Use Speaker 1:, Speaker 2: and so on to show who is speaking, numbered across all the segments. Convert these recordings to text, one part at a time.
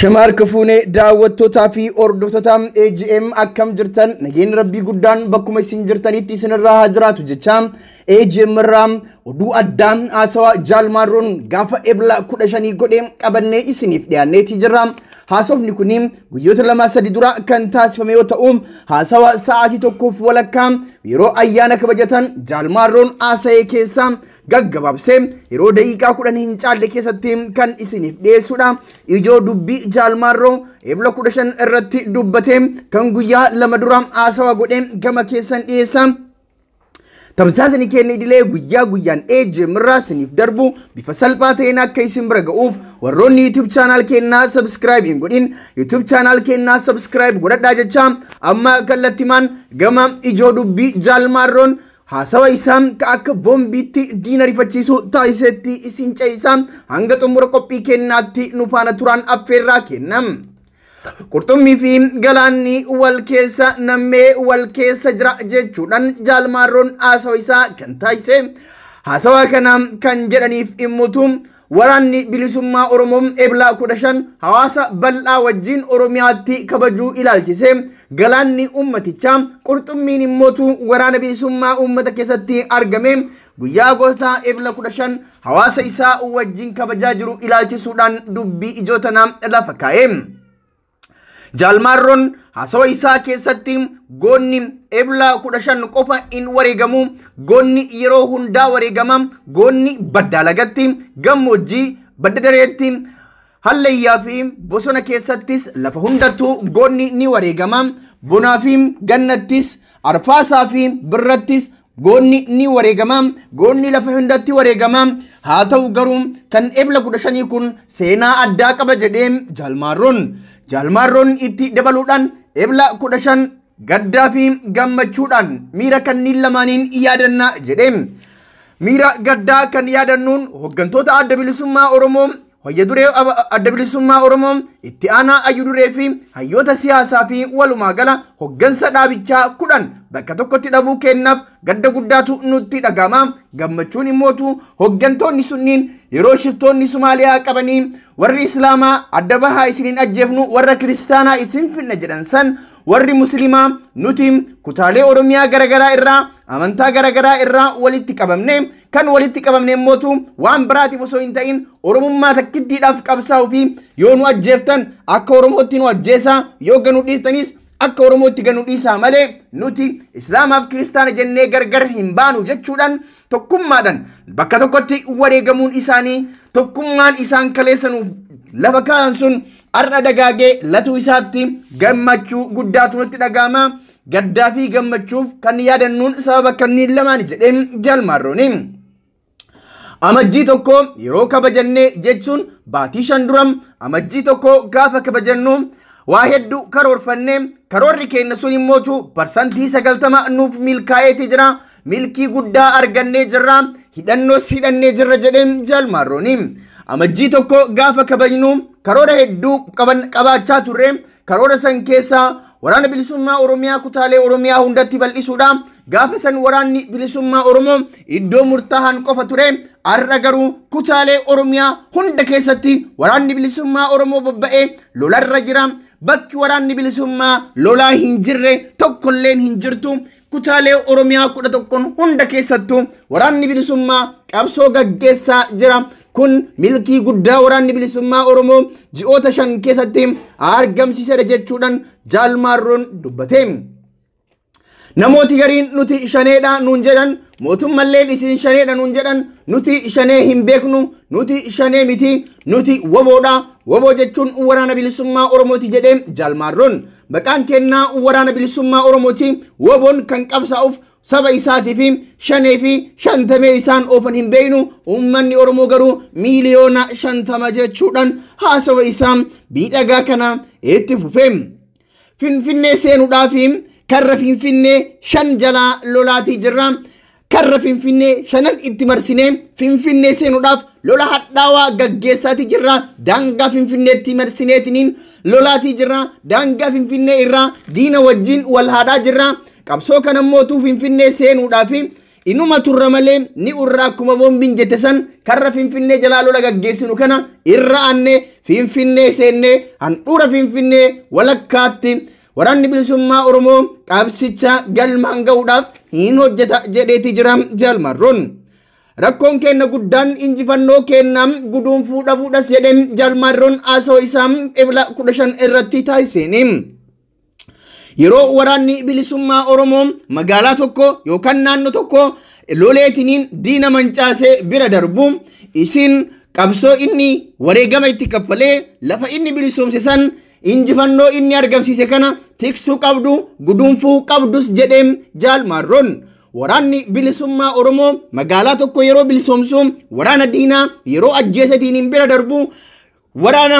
Speaker 1: Ashamaar kafuunee daawwattootaa fi hordoftoota AGM akkam jirtan nageenyi rabbii guddaan bakkuma isin jirtanitti isinirraa haa jiraatu jecha AGM irraa oduu addaa haasawaa Jaalmaarroon gaafa Ebla 15 godhee qabannee isiniif dhiyaanneeti jirra. Haasofni kun guyyoota 2-3 dura kan taasifame yoo ta'u haasawa sa'aatii 1.5 yeroo ayyaana kabajatan Jaalmaarroon haasa'ee keessa gaggabaabsee yeroo daqiiqaa 10 hin caalle keessatti kan isiniif dhiyeessudha. Ijoo dubbii Jaalmaarroo Ebla 15 irratti dubbatee kan guyyaa 2 dura haasawa godhee gama keessan dhiyeessa. Tamsaasni keenya idilee guyyaa guyyaan AGM irraa isiniif darbu bifa salphaa ta'een akka isin bira ga'uuf warroonni YouTube channel keenyaa subscribe hin godhin YouTube channel keenyaa subscribe godhadhaa jecha amma kallattimaan gama ijoo dubbii Jaalmaarroon haasawa isaa akka boombiitti diina rifachiisu taasisetti isin ce'isa hanga xumura qophii keenyaatti nu faana turaan affeerraa kennam. Qurxummii fi galaanni wal keessa nammee wal keessa jira jechuudhaan Jaalmaarroon haasawa isaa kan taasise. Haasawa kana kan jedhaniif immutu waraanni bilisummaa Oromoo Ebla 15 hawaasa bal'aa wajjin Oromiyaatti kabajuu ilaalchise. Galaanni uummatichaa qurxummiin immutu waraana bilisummaa uummata keessatti argame guyyaa goota Ebla 15 hawaasa isaa wajjin kabajaa jiru ilaalchisuudhaan dubbii ijoo tanaa lafa kaa'e. Jaalmaarroon haasawa isaa keessatti goonni Ebla 15 qofa hin wareegamu, goonni yeroo hundaa wareegama, goonni baddaa lagatti, gammoojjii, badda dareetti, hallayyaa fi bosona keessattis lafa hundattuu goonni ni wareegama, bonaa fi gannattis, arfaasaa fi birrattis goonni ni wareegama, goonni lafa hundatti wareegama. Haa ta'u garuu kan Ebla 15 kun seenaa addaa qaba jedhee Jaalmaarroon. Jaalmaarroon itti dabaluudhaan Ebla 15 gaddaa fi gammachuudhaan miira kanneen lamaaniin yaadannaa jedhee. Miira gaddaa kan yaadannuun hooggantoota adda bilisummaa Oromoo, hayya duree adda bilisummaa Oromoo, itti aanaa hayyu duree fi hayyoota siyaasaa fi walumaa gala hooggansa dhaabichaa 10 bakka tokkotti dhabuu kennaaf gadda guddaatu nutti dhagama. Gammachuun immootu hooggantoonni sunniin yeroo shiftoonni Somaaliyaa qabanii warri Islaamaa adda bahaa isiniin ajjeefnu warra Kiristaanaa isin finna jedhan san warri Musliimaa nuti kutaalee Oromiyaa garaagaraa irraa amantaa garaagaraa irraa walitti qabamne kan walitti qabamne immootu waan biraatiif osoo hin ta'in Oromummaa takkittiidhaaf qabsaa'uu fi yoo nu ajjeeftan akka Oromootti nu ajjeesaa yoo ganuu dhiistanis akka Oromootti ganuu dhiisaa malee nuti Islaamaaf Kiristaana jennee gargar hin baanu jechuudhaan tokkummaadhaan bakka tokkotti wareegamuun isaanii tokkummaan isaan kaleessanuuf lafa kaa'an sun har'a dagaagee latuu isaatti gammachuu guddaatu nutti dhaga'ama. Gaddaa fi gammachuuf kan yaadannuun sababa kanneen lamaan jedhee Jaalmaarrooni. Amajjii tokko yeroo kabajannee jechuun baatii 5 dura amajjii tokko gaafa kabajannu waa hedduu karoorfannee karoorri keenya sun immootu 90% nuuf milkaa'eeti jira. Milkii guddaa argannee jirra. Hidhannoos hidhannee jirra jedhee Jaalmaarrooni. Amajjii tokko gaafa kabajnu karoora hedduu qabaachaa turre. Karoora san keessaa waraana bilisummaa Oromiyaa kutaalee Oromiyaa hundatti bal'isuudha. Gaafa san waraanni bilisummaa Oromoo iddoo murtaa'an qofa ture. Har'a garuu kutaalee Oromiyaa hunda keessatti waraanni bilisummaa Oromoo bobba'ee lolarra jira. Bakki waraanni bilisummaa lolaa hin jirre tokkolleen hin jirtu. Kutaalee Oromiyaa 11 hunda keessattuu waraanni bilisummaa qabsoo gaggeessaa jira. Kun milkii guddaa waraanni bilisummaa Oromoo ji'oota 5 keessatti argamsiisedha jechuudhaan Jaalmaarroon dubbate. Namooti gariin nuti shaneedha nuun jedhan, mootummalleen isin shaneedha nuun jedhan, nuti shanee hin beeknu, nuti shanee miti, nuti woboodha. Woboo jechuun waraana bilisummaa Oromooti jedhee Jaalmaarroon. Maqaan kennaa waraana bilisummaa Oromooti. Woboon kan qabsaa'uuf saba isaatii fi shanee fi shantamee isaan oofan hin beeknu. Uummanni Oromoo garuu miiliyoona 50 jechuudhaan haasawa isaa miidhagaa kana itti fufee. Finfinnee seenuudhaaf karra Finfinnee 5 jalaa lolaatii jirra. Karra Finfinnee 5 itti marsinee Finfinnee seenuudhaaf lola hadhaawaa gaggeessaatii jirra. Daangaa Finfinneetti marsineetiniin lolaatii jirra. Daangaa Finfinnee irraa diina wajjin wal haadhaa jirra. Qabsoo kana mootuu Finfinnee seenuudhaaf Inuma turra malee ni urra akkuma boombiin jette san karra Finfinnee jalaa lola gaggeessinu kana irra aanne Finfinnee seennee handhuura Finfinnee walakkaatti waraanni bilisummaa Oromoo qabsicha galmaan ga'uudhaaf hin hojjeta jedheeti jira Jaalmarroon. Rakkoon keenya guddaan injifannoo keenna guduunfuu dhabuudhas jedhee Jaalmarroon haasawaa isaa Ebla 15 irratti taasiseeni. Yeroo waraanni bilisummaa Oromoo magaalaa tokko yookaan naannoo tokko loleetiniin diina mancaasee bira darbu isin qabsoo inni wareegama itti kaffalee lafa inni bilisoomse san injifannoo inni argamsiise kana tiksuu qabdu guduunfuu qabdus jedhee Jaalmarroon. Waraanni bilisummaa Oromoo magaalaa tokko yeroo bilisoomsu waraana diinaa yeroo ajjeesatiin bira darbu waraana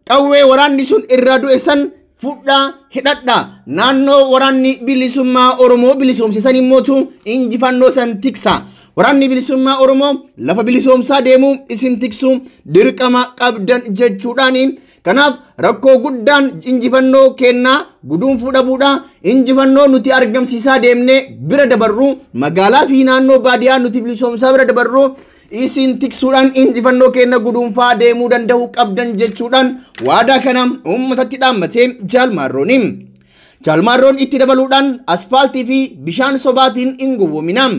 Speaker 1: qawwee waraanni sun irraa du'e san fudhaa hidhadhaa naannoo waraanni bilisummaa Oromoo bilisoomse san immootu injifannoo san tiksa. Waraanni bilisummaa Oromoo lafa bilisoomsaa deemuu isin tiksu dirqama qabdan jechuudhaani. Kanaaf rakkoo guddaan injifannoo kennaa guduunfuu dhabuudha. Injifannoo nuti argamsiisaa deemnee bira dabarru magaalaa fi naannoo baadiyyaa nuti bilisoomsaa bira dabarru isin tiksuudhaan injifannoo kenna guduunfaa deemuu danda'uu qabdan jechuudhaan waadaa kana uummatatti dhaammatee Jaalmarrooni. Jaalmarroon itti dabaluudhaan asfaaltii fi bishaan sobaatiin hin gowwoomina.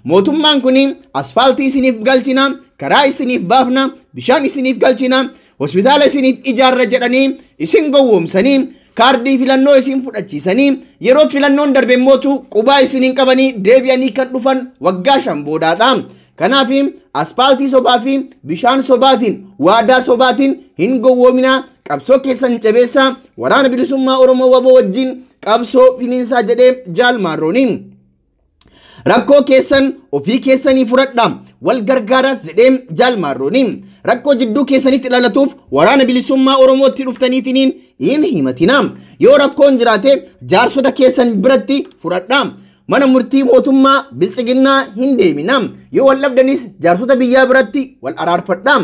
Speaker 1: Mootummaan kun asfaaltii isiniif galchina, karaa isiniif baafna, bishaan isiniif galchina, hospitaala isiniif ijaarra jedhanii isin gowwoomsanii kaardii filannoo isin fudhachiisanii yeroo filannoon darbe mootu qubaa isiniin qabanii deebi'anii kan dhufan waggaa 5 boodaadha. Kanaaf asfaaltii sobaa fi bishaan sobaatiin waadaa sobaatiin hin gowwoomina. Qabsoo keessan jabeessaa waraana bilisummaa Oromoo waboo wajjin qabsoo finiinsaa jedhee Jaalmarrooni. Rakkoo keessan ofii keessanii fudhadhaa wal gargaaraas jedhee Jaalmarrooni. Rakkoo jidduu keessanitti dhalatuuf waraana bilisummaa Oromootti dhuftaniitiin hin himatina. Yoo rakkoon jiraate jaarsota keessan biratti fudhadhaa. Mana murtii mootummaa biltsiginnaa hin deemina. Yoo wal dhabdanis jaarsota biyyaa biratti wal araarfadhaa.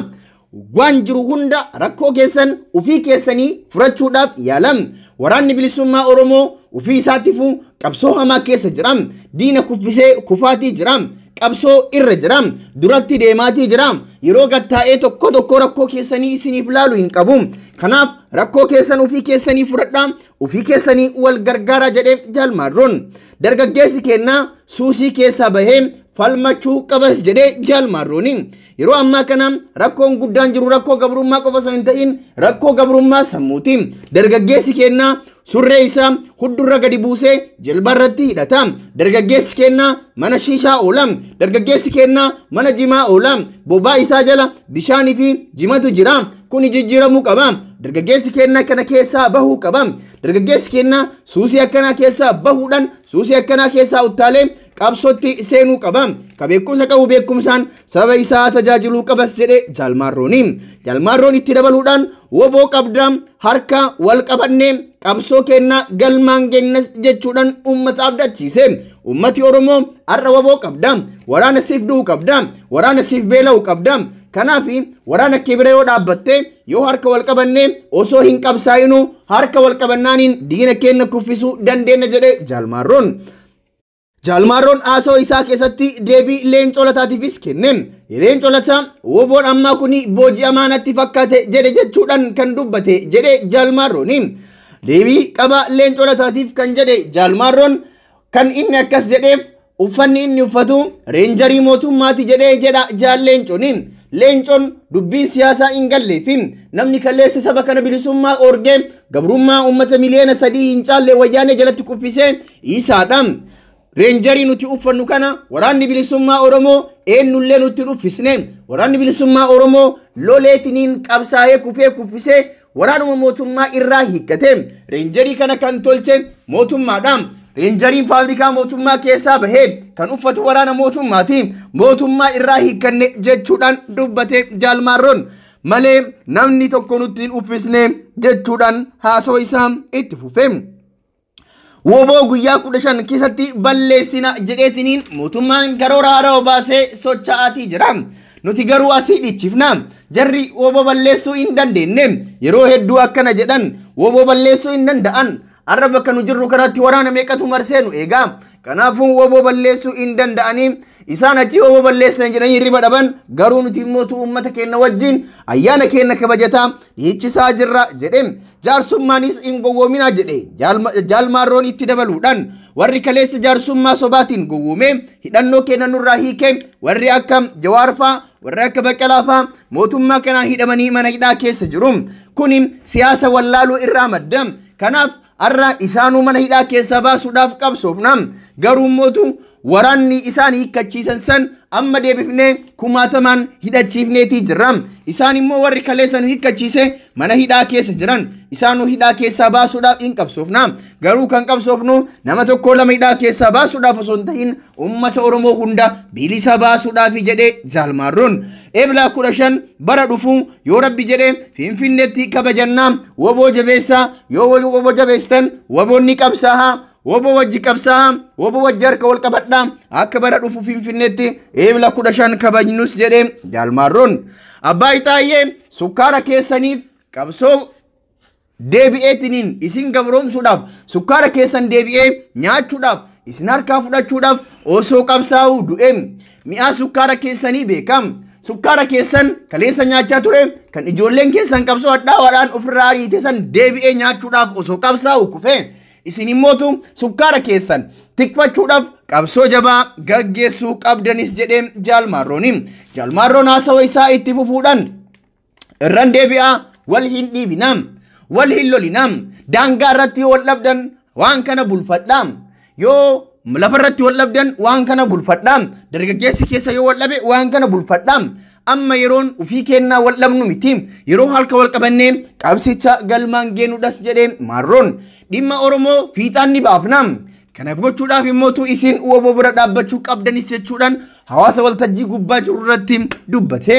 Speaker 1: Waan jiru hunda rakkoo keessan ofii keessanii furachuudhaaf yaalam. Waraanni bilisummaa Oromoo ofii isaatiifuu qabsoo hamaa keessa jira. Diina kuffisee kufaatii jira. Qabsoo irra jira. Duratti deemaatii jira. Yeroo gattaa'ee tokko tokko rakkoo keessanii isiniif laalu hin qabu. Kanaaf rakkoo keessan ofii keessanii fudhadhaa, ofii keessanii wal gargaaraa jedhee Jaalmarroon. Dargaggeessi kennaa suusii keessaa bahee falmachuu qabas jedhee Jaalmarrooni. Yeroo ammaa kana rakkoon guddaan jiru rakkoo gabrummaa qofa osoo hin ta'in rakkoo gabrummaa sammuuti. Dargaggeessi kennaa surree isaa huddurra gadi buusee jilbarratti hidhata. Dargaggeessi kennaa mana shiishaa oola. Dargaggeessi kennaa mana jimaa oola. Bobaa isaa jala bishaanii fi jimatu jira. Kuni jijjiiramuu qaba. Dargaggeessi kennaa kana keessaa bahuu qaba. Dargaggeessi kennaa suusii akkanaa keessaa bahuudhaan suusii akkanaa keessaa uttaalee qabsootti seenuu qaba. Ka beekumsa qabu beekumsaan saba isaa tajaajiluu qabas jedhee Jaalmarrooni. Jaalmarroon itti dabaluudhaan woboo qabdaa harka wal qabannee qabsoo kennaa galmaan geennas jechuudhaan uummata abdachiise. Uummati Oromoo har'a woboo qabda. Waraana siif du'u qabda. Waraana siif beela'u qabda. Kanaaf waraana kee bira yoo dhaabbatte yoo harka wal qabannee osoo hin qabsaa'inu harka wal qabannaaniin diina keenya kuffisuu dandeenya jedhee Jaalmarroon. Jaalmarroon haasawaa isaa keessatti deebii Leencoo Lataatiifis kenne. Leencoo Lataa woboon ammaa kun booji'amaa natti fakkaate jedhe jechuudhaan kan dubbate jedhe Jaalmarrooni. Deebii qaba Leencoo Lataatiif kan jedhe Jaalmarroon kan inni akkas jedheef uffanni inni uffatu reenjarii mootummaati jedhee jedha Jaal Leencooni. Leencoon dubbiin siyaasaa hin galleefi namni kaleessa saba kana bilisummaa orgee gabrummaa uummata miliyoona 3 hin caalle wayyaanee jalatti kuffisee isaadha. Reenjarii nuti uffannu kana waraanni bilisummaa Oromoo eenyullee nutti uffisne. Waraanni bilisummaa Oromoo loleetiniin qabsaa'ee kufee kuffisee waraanuma mootummaa irraa hiikkate. Reenjarii kana kan tolche mootummaadha. Reenjariin faabrikaa mootummaa keessaa bahee kan uffatu waraana mootummaati. Mootummaa irraa hiikkanne jechuudhaan dubbate Jaalmarroon. Malee namni tokko nutti hin uffisne jechuudhaan haasoo isaa itti fufe. Woboo guyyaa 15 keessatti balleessina jedheetiniin mootummaan karoora haaraa baasee socho'aatii jira. Nuti garuu asii dhichifna. Jarri woboo balleessuu hin dandeenye. Yeroo hedduu akkana jedhan woboo balleessuu hin danda'an. Arra bakka nu jirru kanatti waraana meeqatu marsee nu eegaa. Kanaafuu woboo balleessuu hin danda'anii isaan achi woboo balleessan jedhanii hirriba dhaban garuu nuti immoo uummata keenya wajjin ayyaana keenya kabajataa dhiichisaa jirra jedhe. Jaarsummaanis hin gowwoominaa jedhe Jaalmaarroon itti dabaluudhaan warri kaleessa jaarsummaa sobaatiin gowwoomee hidhannoo keenya nurraa hiike warri akka Jawaarfaa warri akka Baqqalaafaa mootummaa kanaan hidhamanii mana hidhaa keessa jiru. Kuni siyaasa wallaaluu irraa madda. Kanaaf arra isaanuu mana hidhaa keessaa baasuudhaaf qabsoofna. Garuu mootu waraanni isaan hiikkachiisan san amma deebifnee kumaatamaan hidhachiifneetii jirra. Isaan immoo warri kaleessa nu hiikkachiise mana hidhaa keessa jiran isaanuu hidhaa keessaa baasuudhaaf hin qabsoofna. Garuu kan qabsoofnu nama tokko lama hidhaa keessaa baasuudhaaf osoo hin ta'in uummata Oromoo hunda bilisa baasuudhaaf jedhee Jaalmaarroon. Ebla 15 bara dhufu yoo Rabbi jedhee Finfinneetti kabajannaa woboo jabeessaa yoo woboo jabeessan woboonni qabsaahaa woboo wajji qabsaahaa woboo wajji harka wal qabadhaa akka bara dhufu Finfinneetti Ebla 15 kabajnus jedhee Jaalmaarroon. Abbaa Ixaayyee sukkaara keessaniif qabsoo deebi'eetiniin isin gabroomsuudhaaf sukkaara keessan deebi'ee nyaachuudhaaf isin harkaa fudhachuudhaaf osoo qabsaa'uu du'e mi'aa sukkaara keessanii beekam. Sukkaara keessan kaleessa nyaachaa ture kan ijoolleen keessan qabsoo hadhaawaadhaan ofirraa ariite san deebi'ee nyaachuudhaaf osoo qabsaa'u kufe isin immootu sukkaara keessan tikfachuudhaaf qabsoo jabaa gaggeessuu qabdanis jedhee Jaalmaarrooni. Jaalmaarroon haasawa isaa itti fufuudhaan irraan deebi'aa wal hin dhiibinaa wal hin lolinaa daangaa irratti wal dhabdan waan kana bulfadhaa yoo lafa irratti wal dhabdan waan kana bulfadhaa dargaggeessi keessa yoo wal dhabe waan kana bulfadhaa amma yeroon ufii kennaa wal dhabnu miti yeroo halka wal qabannee qabsicha galmaan geenuudhas jedhee Maarroon. Dhimma Oromoo fiixaan ni baafna. Kanaaf gochuudhaaf immootu isin woboo bira dhaabbachuu qabdanis jechuudhaan hawaasa waltajjii gubbaa jiru irratti dubbate.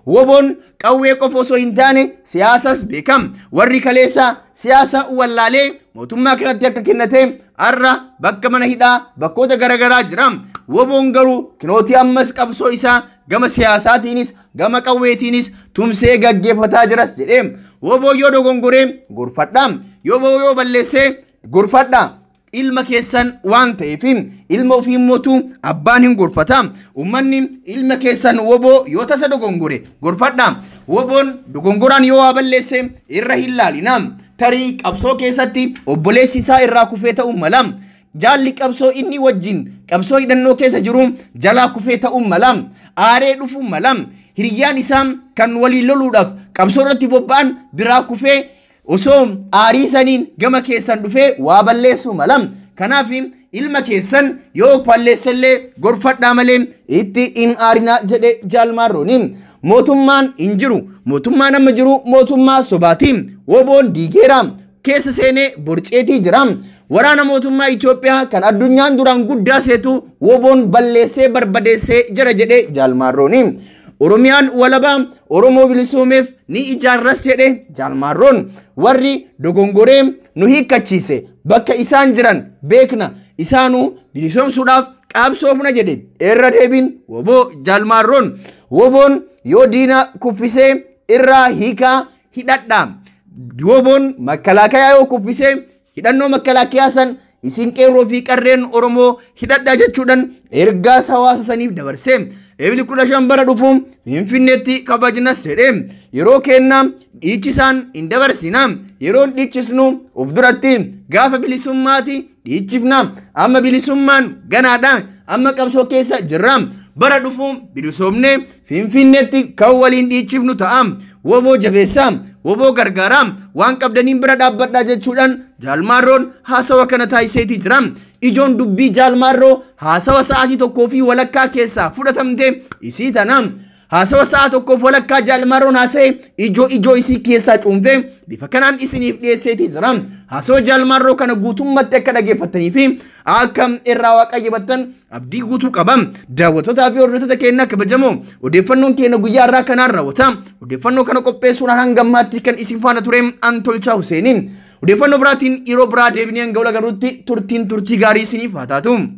Speaker 1: Woboon qawwee qofa osoo hin taane siyaasas beekam. Warri kaleessa siyaasa wallaalee mootummaa kanatti harka kennatee har'a bakka mana hidhaa bakkoota garaagaraa jira. Woboon garuu kinootii ammas qabsoo isaa gama siyaasaatiinis gama qawweetiinis tumsee gaggeeffataa jiras jedhee. Woboo yoo dogongoree gorfadhaa, yoo balleessee gorfadhaa. Ilma keessan waan ta'eef ilma ofii immootu abbaan hin gorfata. Uummanni ilma keessan woboo yoo tasa dogongore gorfadhaa. Woboon dogongoraan yoo waa balleesse irra hin laalina. Tarii qabsoo keessatti obboleessi isaa irraa kufee ta'uu mala. Jaalli qabsoo inni wajjin qabsoo hidhannoo keessa jiru jalaa kufee ta'uu mala. Aaree dhufuu mala. Hiriyyaan isaa kan waliin loluudhaaf qabsoo irratti bobba'an biraa kufee osoo aarii saniin gama keessan dhufee waa balleessuu mala. Kanaaf ilma keessan yoo balleessellee gorfadhaa malee itti hin aarinaa jedhe Jaalmaarrooni. Mootummaan hin jiru. Mootummaan amma jiru mootummaa sobaati. Woboon diigeera. Keessa seenee borceetii jira. Waraana mootummaa Itoophiyaa kan addunyaan duraan guddaa seetu woboon balleessee barbadeessee jira jedhe Jaalmaarrooni. Oromiyaan walabaa Oromoo bilisoomeef ni ijaarras jedhe Jaalmaarroon. Warri dogongoree nu hiikkachiise bakka isaan jiran beekna isaanuu bilisoomsuudhaaf qabsoofna jedhe irra deebiin woboo Jaalmaarroon. Woboon yoo diina kuffisee irraa hiikaa hidhadhaa. Woboon makkalaakayaa yoo kuffisee hidhannoo makkalaakayaa san isin qeerroo fi qarreen Oromoo hidhadhaa jechuudhaan ergaa hawaasa saniif dabarse. Ebli 15 bara dhufu Finfinneetti kabajnas jedhe. Yeroo kennaa dhiichisaan hin dabarsina. Yeroon dhiichisnu of duratti gaafa bilisummaati dhiichifna. Amma bilisummaan ganaadha. Amma qabsoo keessa jirra. Bara dhufu bilisoomnee Finfinneetti kan waliin dhiichifnu ta'a. Woboo jabeessaa, woboo gargaaraa, waan qabdaniin bira dhaabbadhaa jechuudhaan Jaalmaarroon haasawa kana taasiseetii jira. Ijoon dubbii Jaalmaarroo haasawa sa'aatii 1.5 keessaa fudhatamte isii tana. Haasawa sa'a 1.5 Jaalmaarroon haasa'e ijoo isii keessaa cuunfee bifa kanaan isiniif dhiyeesseetii jira. Haasawa Jaalmaarroo kana guutummaatti akka dhageeffattanii fi akka irraa waaqayyabattan abdii guutuu qaba. Daawwattootaa fi hordoftoota keenya kabajamoo odeeffannoon keenya guyyaa irraa kanaan raawwata. Odeeffannoo kana qopheessuudhaan hanga ammaatti kan isin faana ture Antolchaa Huseeniin. Odeeffannoo biraatiin yeroo biraa deebinee hanga wal agarruutti turtiin turtii gaarii isiniif haa taatu.